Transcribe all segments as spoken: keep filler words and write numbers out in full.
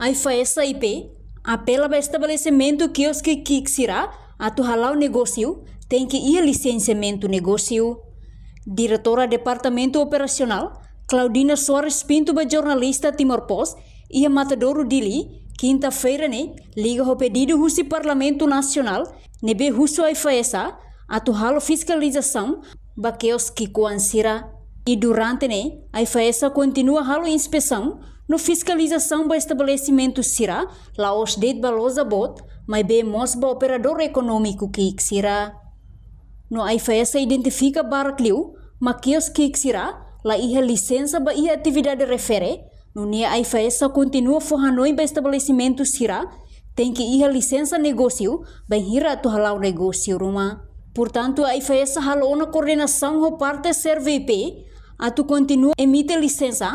AIFAESA I P apela ba estabelesimentu kioske ki'ik sira atu hala'o negósiu, tenke iha lisensiamentu negósiu. Diretora Departamentu Operasionál, Claudina Soares Pinto, ba jornalista Timor Post iha Matadouro, Dili, kinta-feira ne'e, liga ho pedidu husi Parlamentu Nasionál ne'ebé husu AIFAESA atu halo fiskalizasaun ba kioske ki'ikoan sira. I durante ne'e, AIFAESA kontinua halo inspesaun no fiskalizasaun ba estabelesimentu sira, la'ós de'it ba loja boot, maibé mós ba operadór ekonómiku ki'ik sira. No AIFAESA identifika barak liu mak kioske ki'ik sira la iha lisensa ba iha atividade refere, nune'e AIFAESA kontinua fó hanoin ba estabelesimentu sira tenke iha lisensa negósiu bainhira atu hala'o negósiu ruma. Portantu, AIFAESA halo ona koordenasaun ho parte SERVE I P atu kontinua emite lisensa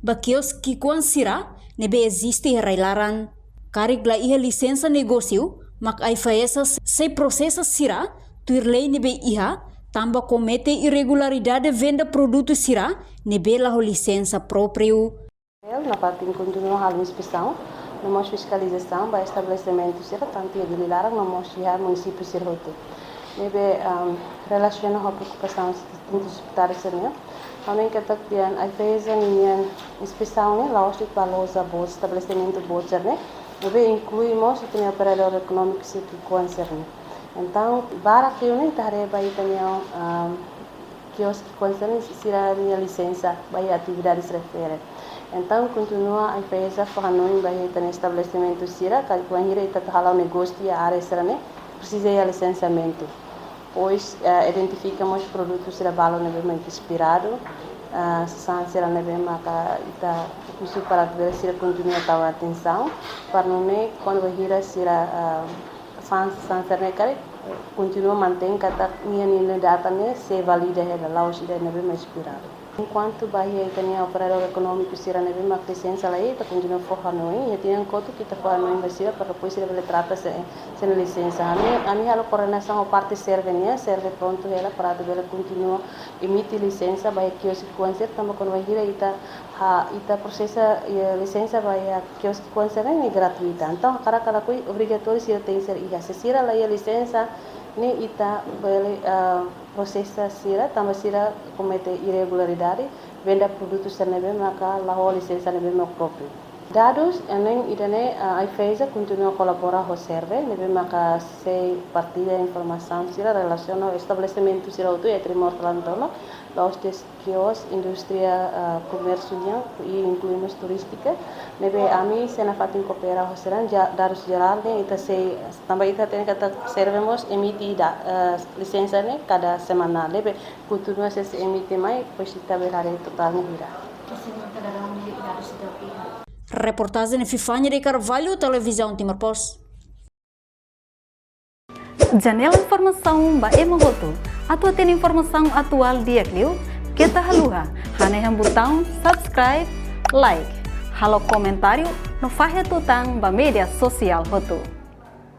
ba kioske ki'ikoan sira ne'ebé eziste iha rai-laran. Karik la iha lisensa negósiu, mak AIFAESA sei prosesa sira tuir lei ne'ebé iha, tanba komete irregularidade venda produtu sira ne'ebé la ho lisensa própriu. Nafatin kontinua halo inspesaun no mós fiskalizasaun ba estabelesimentu sira, tantu iha Dili laran no mós iha munisípiu sira hotu. Ne'ebé, ahm, relasiona ho preokupasaun distintus deputadu sira-nian, ha'u hanoin katak tiha AIFAESA nian inspesaun ne'e la'ós de'it ba loja boot, estabelesimentu boot sira-ne'e, ne'ebé inklui mós ita-nia operadór ekonómiku sira ki'ikoan sira-ne'e. Entaun, barak liu ne'e ita haree ba ita-nia, ahm, kioske ki'ikoan sira-ne'e, sira-nia lisensa ba iha atividades refere. Entaun, kontinua AIFAESA fó hanoin ba iha ita-nia estabelesimentu sira, karik bainhira ita atu hala'o negósiu iha área sira-ne'e, presiza iha lisensiamentu. Depois, eh, identifika mós produtu sira balu ne'ebé mak espiradu, ah, sasán sira ne'ebé maka ita husu para atu bele sira kontinua tau atensaun, para nune'e kuandu bainhira sira, ah, fa'an sasán sira-ne'e karik, kontinua mantein katak nia, nia data ne'e sei válida hela, la'ós ida ne'ebé mak espiradu. Enkuantu ba iha ita-nia operadór ekonómiku sira ne'ebé mak lisensa la iha, ita kontinua fó hanoin, iha tinan kotuk ita fó hanoin ba sira para depois sira bele trata sira-nia lisensa. Ami, ami halo koordenasaun ho parte SERVE nian, SERVE prontu hela para atu bele kontinua emite lisensa ba iha kioske ki'ikoan sira, tanba kuandu bainhira ita, ha, ita prosesa, eh, lisensa ba iha kioske ki'ikoan sira ne'e gratuita. Entaun, hakarak ka lakohi, obrigatóriu sira tenke ser iha. Se sira la iha lisensa, ne'e ita bele, ah, prosesa sira, tanba sira komete irregularidade, venda produtu sira ne'ebé maka la ho lisensa ne'ebé mak própriu. Dadus, eh, ne'e ida-ne'e, ah, AIFAESA kontinua kolabora ho SERVE, ne'ebé maka sei partilla informasaun sira relasiona ho estabelesimentu sira hotu iha Timor-Leste tomak, la'ós de'it kioske, indústria, ah, komérsiu nian, i inklui mós turístika. Ne'ebé ami sei nafatin koopera ho sira-nia ja-, dadus jerál ne'e ita sei, tanba ita hatene katak SERVE mós emite da-, ah, lisensa ne'e kada semana. Ne'ebé kontinua sei, sei emite mai, depois ita bele haree totál ne'e hira. Reportajen Epifania de Carvalho, Televizaun Timor Post. Janela informasaun ba ema hotu. Atu hatene informasaun atuál di'ak liu, keta haluha hanehan butaun subscribe, like, halo komentáriu no fahe tutan ba média sosiál hotu.